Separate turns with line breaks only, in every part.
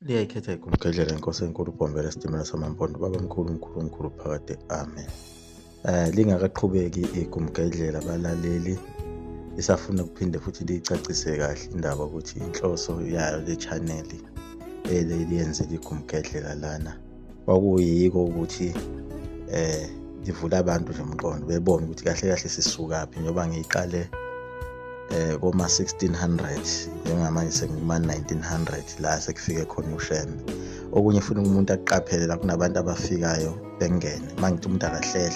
Liyayikhetha igumgedlela inkosi enkulu uBhombela isitimela samaMpondo baba mkhulu mkhulu mkhulu phakade amen. Lingakaqhubeki igumgedlela balaleli isafuna ukuphinde futhi liyicacise kahle indaba ukuthi inhloso yayo le channel eliyenzela igumgedlela lana kwakuyiko ukuthi livula abantu nje umqondo bebone ukuthi kahle kahle sisukaphi njengoba ngiyiqale koma 1600 njengamanje sengikuma 1900 la sekufike khona uShembe. Okunye futhi umuntu akuqaphele la kunabantu abafikayo bengene mangithi umuntu akahlehle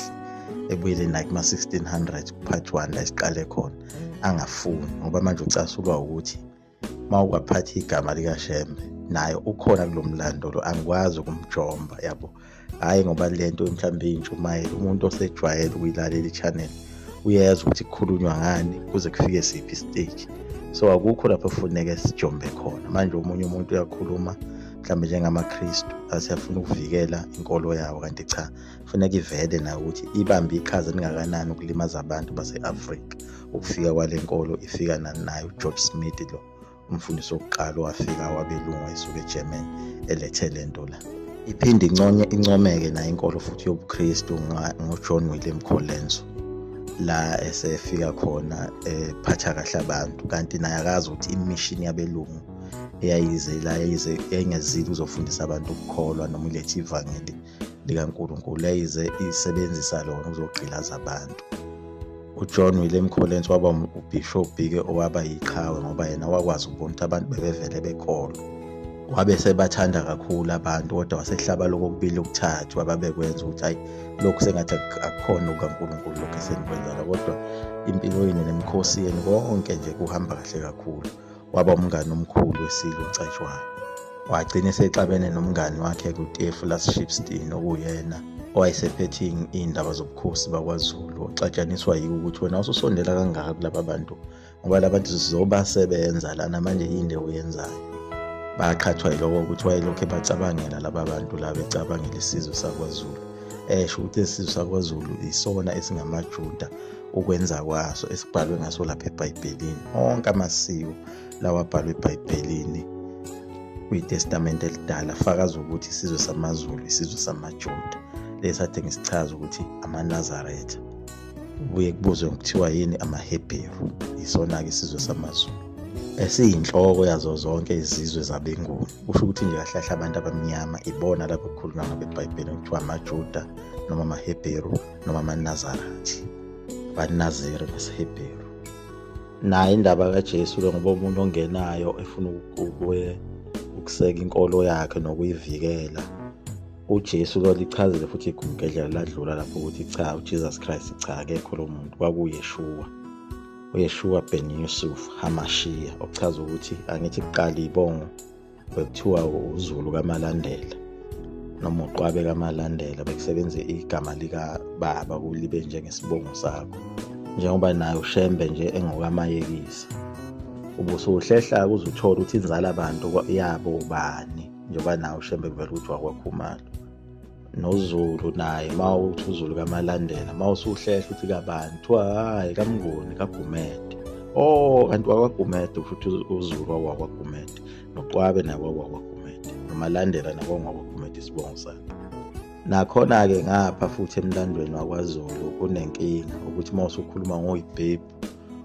ebuyele naye kuma 1600 part 1 la isiqale khona angafuni ngoba manje ucasulwa ukuthi uma ungaphathi igama likaShembe naye ukhona kulo mlando lo angikwazi ukumjomba yabo. Hhayi ngoba lento mhlawumbe iyintshumayelo umuntu osejwayele ukuyilalela i-channel uyezwa ukuthi kukhulunywa ngani kuze kufike siphi stage, so akukho lapho kufuneke sijombe khona. Manje omunye umuntu uyakhuluma mhlawumbe njengamaKristu asiyafuna ukuvikela inkolo yawo, kanti cha, kufuneka ivele nayo ukuthi ibambe iqhaza elingakanani ukulimaza abantu base-Afrika. Ukufika kwale nkolo ifika naye uGeorge Smith lo umfundisi wokuqala owafika wabelungu esuka eGermany elethe le nto la. Iphinde incomeke nayo inkolo futhi yobuKristu ngoJohn William Colenso la esefika khona ephatha kahle abantu, kanti naye akazi ukuthi imishini yabelungu eyayize la yayingezile uzofundisa abantu ukukholwa noma ilethe ivangeli likaNkulunkulu, yayize isebenzisa lona ukuzogqilaza abantu. uJohn William Colenso waba ubhishobhi-ke owaba yiqhawe ngoba yena wakwazi ukubona ukuthi abantu bebevele bekholwa. Wabe sebathanda kakhulu abantu, kodwa wasehlaba lokho okubili okuthathu ababekwenza ukuthi hhayi lokhu sengathi akukhona okukaNkulunkulu lokhu esenikwenza la, kodwa impilo yenu nemikhosi yenu konke nje kuhamba kahle kakhulu. Waba umngani omkhulu weSilo uCetshwayo. Wagcina esexabene nomngani wakhe kuTefu Shipstein okuyena owayesephethe iy'ndaba zobukhosi bakwaZulu. Waxatshaniswa yiko ukuthi wena ususondela kangaka kulaba bantu ngoba la bantu sizobasebenza lana manje yini le oyenzayo. Baqhathwa yiloko ukuthi wayelokhu ebacabangela laba bantu laba ecabangela isizwe sakwaZulu, esho ukuthi isizwe sakwaZulu isona esingamaJuda ukwenza kwaso esibhalwe ngaso lapha eBhayibhelini. Onke amasiko lawa abhalwe eBhayibhelini kwiTestamente elidala fakaza ukuthi isizwe samaZulu isizwe samaJuda. Lesi ngisichaza ukuthi amaNazaretha, kubuye kubuzwe ngokuthiwa yini amaHebheru, isona-ke isizwe samaZulu esiyinhloko yazo zonke izizwe zabeNguni. Kusho ukuthi nje kahle kahle abantu abamnyama ibona lapho kukhulunywa ngabo eBhayibhelini kuthiwa amaJuda noma amaHebheru noma amaNazarathi, abaNaziri ngesiHebheru. Nayo indaba kaJesu lo ngoba umuntu ongenayo efuna ukuseka inkolo yakhe nokuyivikela, uJesu lo lichazile futhi igumgedlela ladlula lapho ukuthi cha, uJesus Christ cha, akekho lo muntu, kwakuYeshua, uYeshua ben Yusuf HaMashiach, okuchaza ukuthi angithi kuqala ibongo bekuthiwa uZulu kaMalandela noma uQwabe kaMalandela, bekusebenza igama likababa kulibe njengesibongo sakho, njengoba naye uShembe nje engokaMayekisa. Ubusuhlehla uze uthole ukuthi inzala abantu yabo ubani, njengoba naye uShembe kuvela ukuthi wakwaKhumalo. NoZulu naye uma uthi uZulu kaMalandela, uma usuhlehla uthi kabani, kuthiwa hhayi kaMnguni kaGumede. Oh, kanti wakwaGumede futhi uZulu wakwaGumede, noQwabe naye wakwaGumede, noMalandela naye wakwaGumede isibongo sakhe. Nakhona-ke ngapha futhi emlandweni wakwaZulu kunenkinga ukuthi uma usukhuluma ngoyibhebhu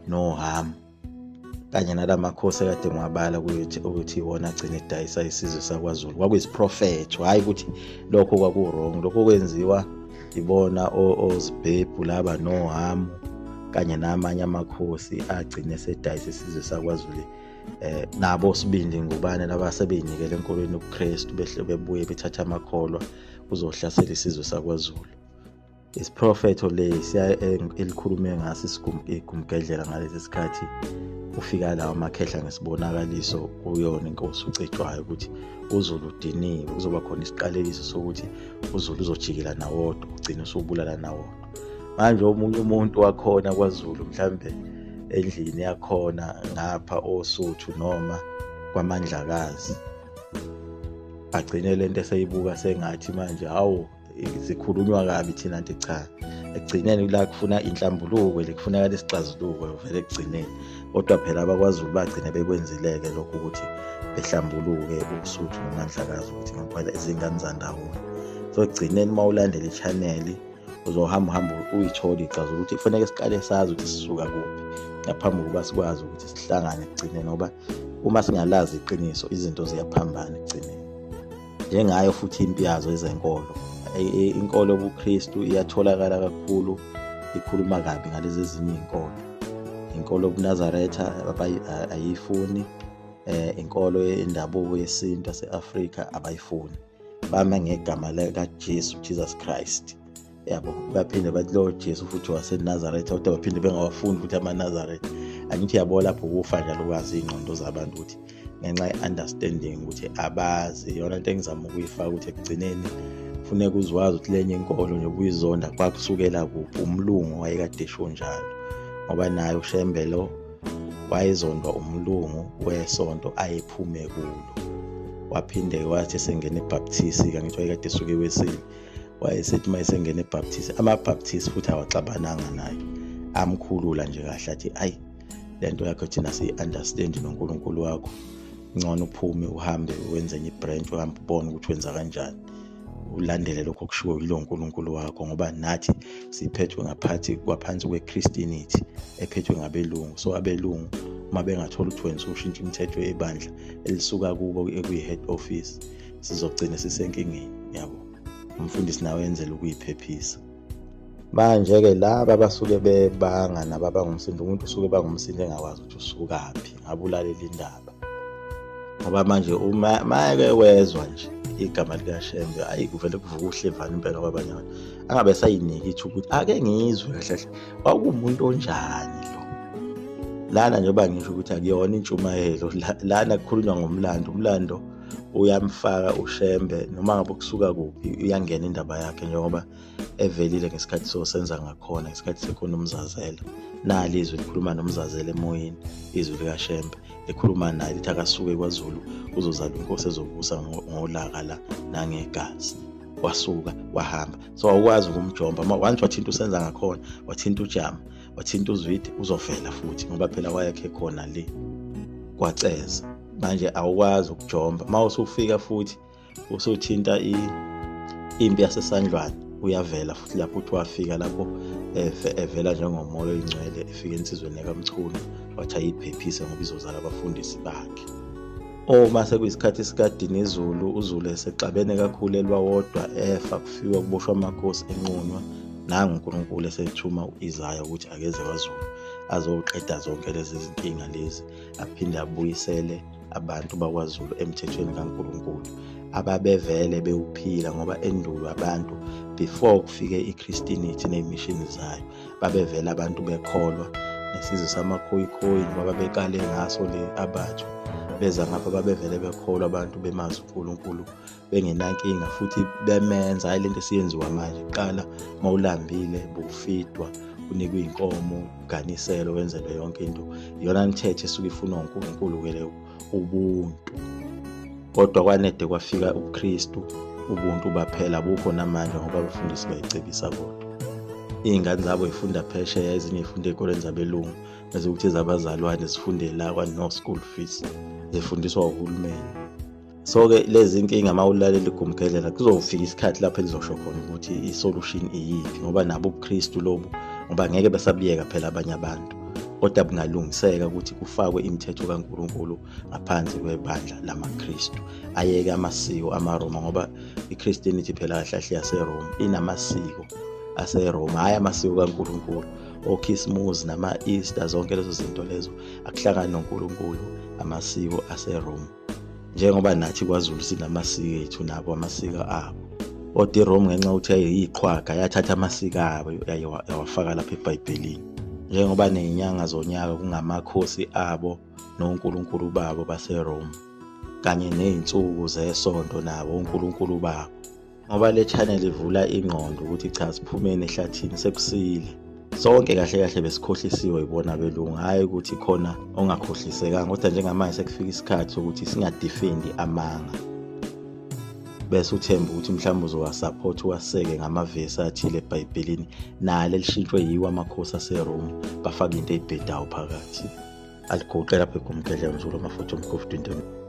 noHamu kanye nalamakhosi ekade ngiwabala ukuthi iwona agcine edayisa isizwe sakwaZulu, kwakuyisiprofetho, hhayi ukuthi lokho kwaku-wrong, lokho kwenziwa ibona ozibhebhu laba noHamu kanye namanye amakhosi agcine esedayisa isizwe sakwaZulu. Nabo Sibindi Ngubane laba sebeyinikele enkolweni yobuKristu behle bebuye bethatha amakholwa kuzohlasela isizwe sakwaZulu. Isiprofetho lesi elikhulume ngaso igumgedlela ngalesi sikhathi ufika lawo amakhehla ngesibonakaliso kuyona inkosi uCetshwayo ukuthi uZulu udiniwe, kuzoba khona isiqalekiso sokuthi uZulu uzojikela nawodwa ugcine usubulala nawodwa. Manje omunye umuntu wakhona kwaZulu mhlambe endlini yakhona ngapha oSuthu noma kwaMandlakazi agcine lento eseyibuka sengathi manje hawu sikhulunywa kabi thina, nti cha, ekugcineni la kufuna inhlambuluko le kufuneka isixazuluko vele ekugcineni. Kodwa phela abakwaZulu bagcine bekwenzileke lokho ukuthi Behlambuluke uSuthu noMandlakazi ukuthi ngempela izingane zandawonye. So ekugcineni uma ulandela i-channel uzohamba uhambe uyithole ixaza ukuthi kufanele siqale sazi ukuthi sisuka kuphi ngaphambi kokuba sikwazi ukuthi sihlangane ekugcineni, ngoba uma singalazi iqiniso izinto ziyaphambana ekugcineni. Njengayo futhi impi yazo ezenkolo, inkolo yobuKristu iyatholakala kakhulu ikhuluma kabi ngalezi ezinye iy'nkolo. Inkolo yobuNazaretha ayiyifuni, inkolo yendabuko yesintu yase-Afrika abayifuni, bame ngegama likaJesu, Jesus Christ, yabo. Baphinde bathi lowo Jesu futhi waseNazaretha, kodwa baphinde bengawafuni futhi amaNazaretha. Angithi yabo lapho kufa njalo ukwazi iy'ngqondo zabantu ukuthi ngenxa ye-understanding ukuthi abazi iyona nto engizama ukuyifaka ukuthi ekugcineni funeka uzwazi ukuthi lenye inkolo nje ubuyizonda kwakusukela kuphi. Umlungu wayekade esho njalo, ngoba naye uShembe lo wayezondwa umlungu wesonto ayephume kulo. Waphinde wathi esengena eBaptist, angithi wayekade esuke eWeseli, wayesethi uma esengena eBaptist, amaBaptist futhi awaxabananga naye, amkhulula nje kahle athi ayi lento yakho thina siyi-understand noNkulunkulu wakho, ngcono uphume uhambe wenze enye ibranch, uhambe ubone ukuthi wenza kanjani, ulandele lokho okushiwo yilo nkulunkulu wakho, ngoba nathi siphethwe ngaphathi kwaphansi kwe-Christianity ephethwe ngabelungu. So abelungu uma bengathola ukuthi wena usushintsha imithetho yebandla elisuka kubo ekuyi-head office, sizogcina sisenkingeni, yabo. Umfundisi nawe enzela ukuyiphephisa. Manje-ke laba abasuke bebanga nabo abangumsindo, umuntu usuke bangumsindo engakwazi ukuthi usukaphi, ngabe ulalela indaba. Ngoba manje uma mayeke wezwa nje igama likaShembe, ayi kuvele kuvuka uhlevane impela kwabanye abantu, angabe sayiniki ithuba ukuthi ake ngizwe kahle kahle kwakuwumuntu onjani lo. Lana njengoba ngisho ukuthi akuyona intshumayelo lana, kukhulunywa ngomlando. Umlando uyamfaka uShembe noma ngabe kusuka kuphi, uyangena indaba yakhe njengoba evelile ngesikhathi sosenza ngakhona, ngesikhathi sekhona uMzazela. Nali izwi likhuluma noMzazela emoyeni, izwi likaShembe likhuluma naye lithi akasuke kwaZulu, uzozalwa inkosi ezobusa ngolaka la nangegazi. Wasuka wahamba. So awukwazi ukumjomba, once wathinta usenza ngakhona, wathinta uJama, wathinta uZwide, uzovela futhi ngoba phela wayekhe khona le kwaceza. Manje awukwazi ukujomba. Uma usufika futhi usuthinta impi yaseSandlwane, uyavela futhi lapho uthi wafika lapho evela njengomoya oyingcwele efika ensizweni kaMchunu, wathi ayiphephise ngoba izozala abafundisi bakhe. Uma sekuyisikhathi sikaDinizulu, uZulu esexabene kakhulu elwa wodwa, efa, kufiwa kuboshwa amakhosi enqunywa, nangu uNkulunkulu esethuma u-Isaya ukuthi akeze kwaZulu azoqeda zonke lezi zinkinga lezi, aphinde abuyisele abantu bakwaZulu emthethweni kaNkulunkulu ababevele bewuphila, ngoba endulo abantu before kufike iChristianity ney'mishini zayo babevele abantu bekholwa nesizwe samaKhoyikhoi, ngoba beqale ngaso le abathwa beza ngapha, babevele bekholwa abantu bemazi uNkulunkulu bengenankinga futhi bemenza. Hhayi lento esiyenziwa manje, kuqala mawulambile bufidwa, unikwe iy'nkomo, uganiselwe, wenzelwe yonke into, iyona mthetho esuke ifunwa uNkulunkulu-ke leyo, ubuntu. Kodwa kwanede kwafika ubuKristu, ubuntu baphela, bukho namanje ngoba abafundisi bayicebisa bodwa. Iy'ngane zabo y'funda phesheya, ezinye y'funda ey'koleni zabelungu, bese kuthi ezabazalwane zifunde la kwa-no school fees, zifundiswa uhulumeni. So-ke lezi nkinga uma ulalela igumgedlela kuzofika isikhathi lapho elizosho khona ukuthi i-solution iyiphi, ngoba nabo ubuKristu lobu, ngoba ngeke besabuyeka phela abanye abantu, kodwa bungalungiseka ukuthi kufakwe imithetho kaNkulunkulu ngaphansi kwebandla lamaKristu, ayeke amasiko amaRoma, ngoba iChristianity phela kahle kahle yaseRoma inamasiko aseRoma, hhayi amasiko kaNkulunkulu, oKhisimusi nama-Easter, zonke lezo zinto lezo akuhlangani noNkulunkulu, amasiko aseRoma. Njengoba nathi kwaZulu sinamasiko ethu, nabo amasiko abo. Kodwa iRome ngenxa yokuthi yayiyiqhwaga yathatha amasiko abo yawafaka lapha eBhayibhelini. Njengoba ney'nyanga zonyaka kungamakhosi abo nonkulunkulu babo baseRome, kanye ney'nsuku zesonto nabo onkulunkulu babo. Ngoba le channel ivula ingqondo ukuthi cha, siphumeni ehlathini, sekusile. Sonke kahle kahle besikhohlisiwe yibona belungu, hhayi ukuthi khona ongakhohlisekanga, kodwa njengamanje sekufika isikhathi sokuthi singadefendi amanga, bese uthemba ukuthi mhlawumbe uzowasupport uwaseke ngamavesi athile eBhayibhelini, nalo elishintshwe yiwo amakhosi aseRome, bafake into ey'bhedayo phakathi. Aliguqe lapho egumgedlela mzukulu amafutha omkhofu 20.